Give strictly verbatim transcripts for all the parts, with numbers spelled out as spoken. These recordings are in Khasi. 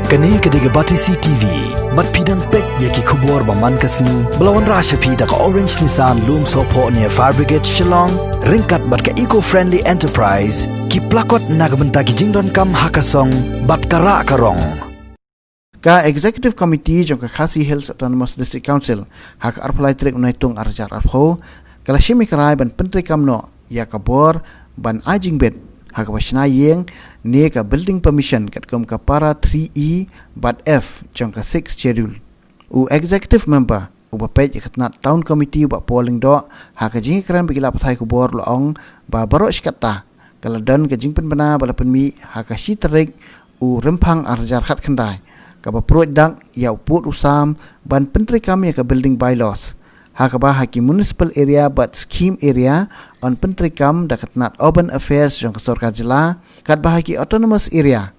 Kane ka dei ka Batesi T V. Bad phi dang peit ïa ki khubor ba man ka sngi ba la wanrah sha phi da ka Orange Nissan Lumsohphoh near Fire Brigade Shillong, ryngkat bad ka Eco Friendly Enterprise, ki plakot na ka bynta ki jingdonkam ha ka song bad ka rah ka rong. Ka Executive Committee jong ka Khasi Hills Autonomous District Council ha ka arphew lai tarik u Naitung arhajar arphew ka la shim ïa ka rai ban pyntreikam noh ïa ka bor ban ai jingbit ha kaba shna ïing ne ka building permission katkum ka para three E bad F jong ka sixth schedule. U executive member uba peit ïa ka tnat Town Committee, u Bah Paul Lyngdoh, ha ka jingïakren bad ki lad pathai khubor u la ong ba baroh shi katta ka la don ka jingpynbna ba la pynmih ha ka shi tarik u Rymphang arhajar khatkhyndai, kaba pruid dak ïa u pud u sam ban pyntreikam ïa ka building bylaws, ha kaba ha ki municipal area bad scheme area yn pyntreikam da ka tnat Urban Affairs jong ka sorkar jylla, katba ha ki autonomous area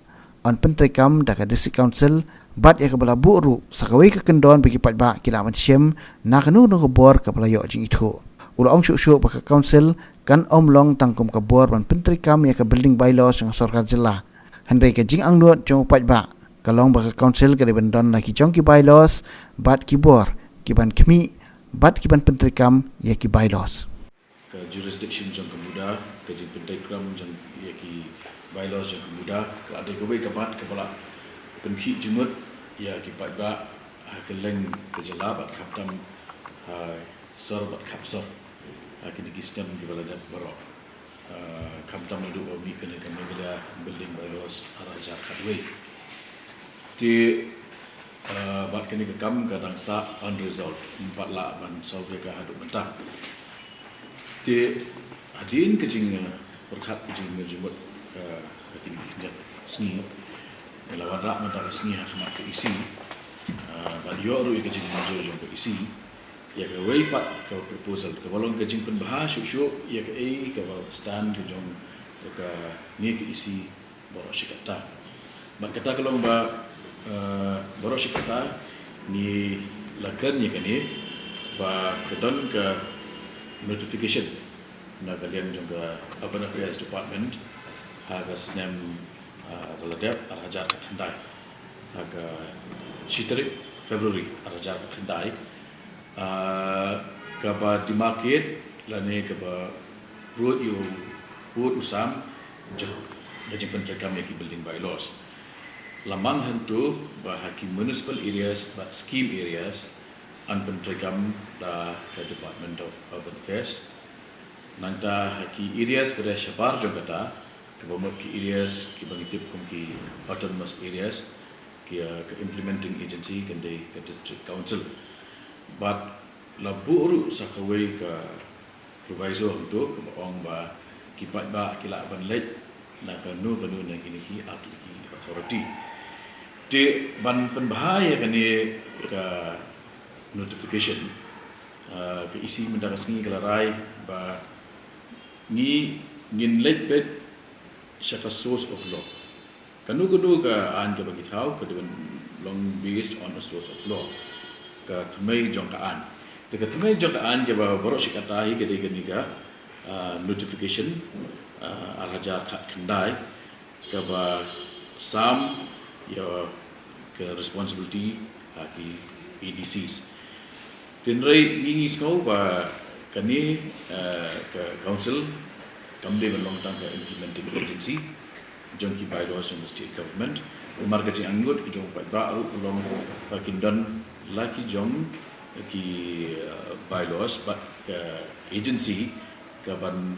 yn pyntreikam da ka District Council, bad ïa kaba la buh ruh sa kawei ka kyndon ba ki paidbah ki lah ban shim na kano kano ka bor kaba la ïoh jingithuh. U la ong shuh shuh ba ka Council kan ym long tang kum ka bor ban pyntreikam ïa ka building bylaws jong ka sorkar jylla, hynrei ka jingangnud jong u paidbah ka long ba ka Council ka dei ban don la ki jong ki bylaws bad ki bor ki ban khmih bad ki ban pyntreikam ïa ki bylaws. Ka jurisdiction jong ka MUDA, ka jingpyntreikam jong ïa ki bylaws jong ka MUDA, ka la dei kawei ka mat kaba la pynkhih jingmut ïa ki paidbah ha kylleng ka jylla bad khamtam ha sor bad khapsor ha kine ki snem kiba la dep baroh. Ah, khamtam naduh ba mih kane ka Meghalaya Building Bylaws arhajar khatwei. Te, ah, bad kane ka kam ka dang sah unresolved, ym pat lah ban solve ïa ka haduh mynta. Te hadien ka jing, ah, pyrkhat ka jingmut, ah, ha kine ki khyndiat sngi, la wanrah mynta ka sngi ha khmat ka E C, ah, bad ïoh ruh ïa ka jingmynjur jong ka E C ïa kawei pat ka proposal kaba long ka jingpynbha shuh shuh ïa kaei kaba stand ka jong kane ka E C baroh shi katta. Bad kata ka long ba, eh, baroh shi katta ngi la kren ïa kane ba ka don ka notification na ka liang jong ka Urban Affairs Department ha ka snem, eh, ba la dep, arhajar khatkhyndai, ha ka shi tarik February arhajar khatkhyndai, ah, kaba demarcate lane kaba pruid ïa u pud u sam jong ka jingpyntreikam ïa ki building bylaws. La mang hangto ba ha ki municipal areas bad scheme areas yn pyntreikam da ka Department of Urban Affairs. Nangta ha ki areas ba dei shabar jong kata, kaba mut ki areas kiba ngi tip kum ki autonomous areas, ki, uh, ka implementing agency kan dei ka District Council. Bad la buh ruh sa kawei ka proviso hangto kaba ong ba ki paidbah ki lah ban leit na kano kano na kine ki artylli ki authority. Te ban pynbha ïa kane ka notification, uh, ka E C mynta ka sngi ka la rai ba ngi, ngin leit beit sha ka source of law. Kano kano ka aiñ kaba ngi thaw ka dei ban long based on a source of law. Ka thymmei jong ka aiñ. Te ka thymmei jong ka aiñ kaba baroh shi katta hi ka dei kane ka, ah, notification, ah, arhajar khatkhyndai, kaba sam ïa ka responsibility ha ki A D Cs. Hynrei ngi, ngi sngew ba kane, eh, ka council kam dei ban long tang ka implementing agency jong ki bylaws jong ka state government. Namar ka jingangnud ka jong u paidbah ruh ka long ba kin don la ki jong ki, eh, bylaws bad ka agency ka ban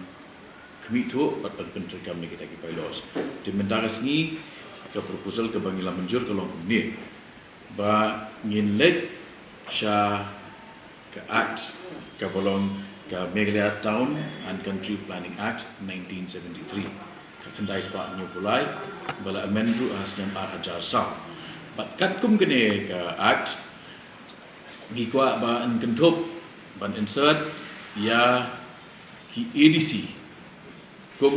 khmih thuh bad ban pyntreikam ïa kita ki bylaws. Te mynta ka sngi ka proposal kaba ngi la mynjur ka long kumne, ba ngin leit sha ka Act kaba long ka Meghalaya Town and Country Planning Act nineteen seventy-three, ka khyndai spah hynñiewphew lai, ba la amend ruh ha snem arhajar saw. Bad katkum kane ka Act ngi kwah ba yn kynthup ban insert ïa ki A D C kum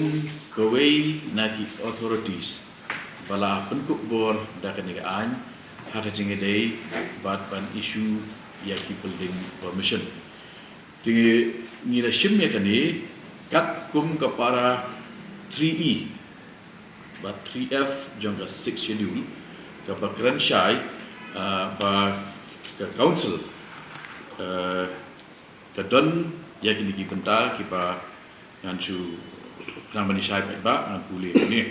kawei na ki authorities ba la pynkup bor da kane ka aiñ ha ka jingïadei bad ban issue ïa ki building permission. Te ngi la shim ïa kane katkum ka para three E bad three F jong ka sixth schedule, kaba kren shai, uh, ba ka council, uh, ka don ïa kine ki bynta kiba ngan shu khnang ban ïa shai paidbah ngan pule ne.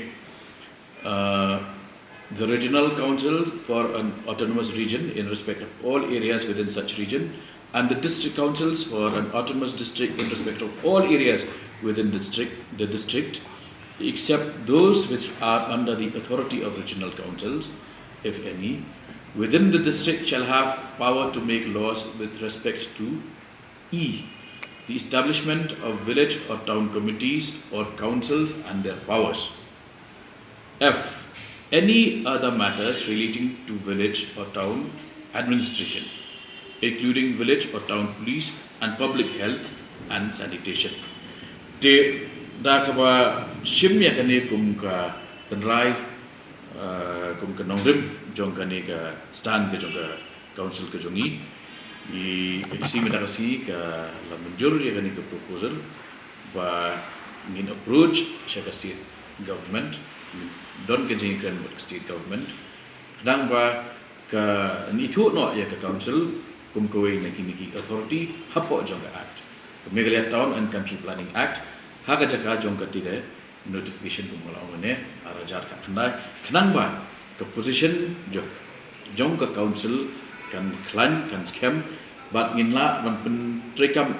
Uh, the regional council for an autonomous region in respect of all areas within such region, and the district councils for an autonomous district in respect of all areas within district, the district, except those which are under the authority of regional councils, if any, within the district shall have power to make laws with respect to E. The establishment of village or town committees or councils and their powers. F. Any other matters relating to village or town administration, including village or town police and public health and sanitation. Te da kaba shim ïa kane kum ka tynrai, uh, kum ka nongrim jong kane ka stand ka jong ka council ka jong ngi. I, i C mynta ka C ka la mynjur ïa kane ka proposal ba ngin approach sha ka state government, don ka jingkren bad ka state government khnang ba kan ithuh noh ïa ka council kum kawei na kine ki authority hapoh jong ka act, ka Meghalaya Town and Country Planning Act, ha ka jaka jong ka tide notification kum ka la ong ne, ar hajar khatkhyndai, khnang ba ka position jong, jong ka council kan khlaiñ, kan skhem, bad ngin lah ban pyntreikam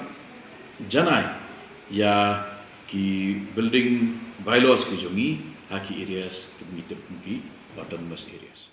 janai ïa ki building bylaws ki jong ngi ha ki areas ki ngi tip kum ki autonomous areas.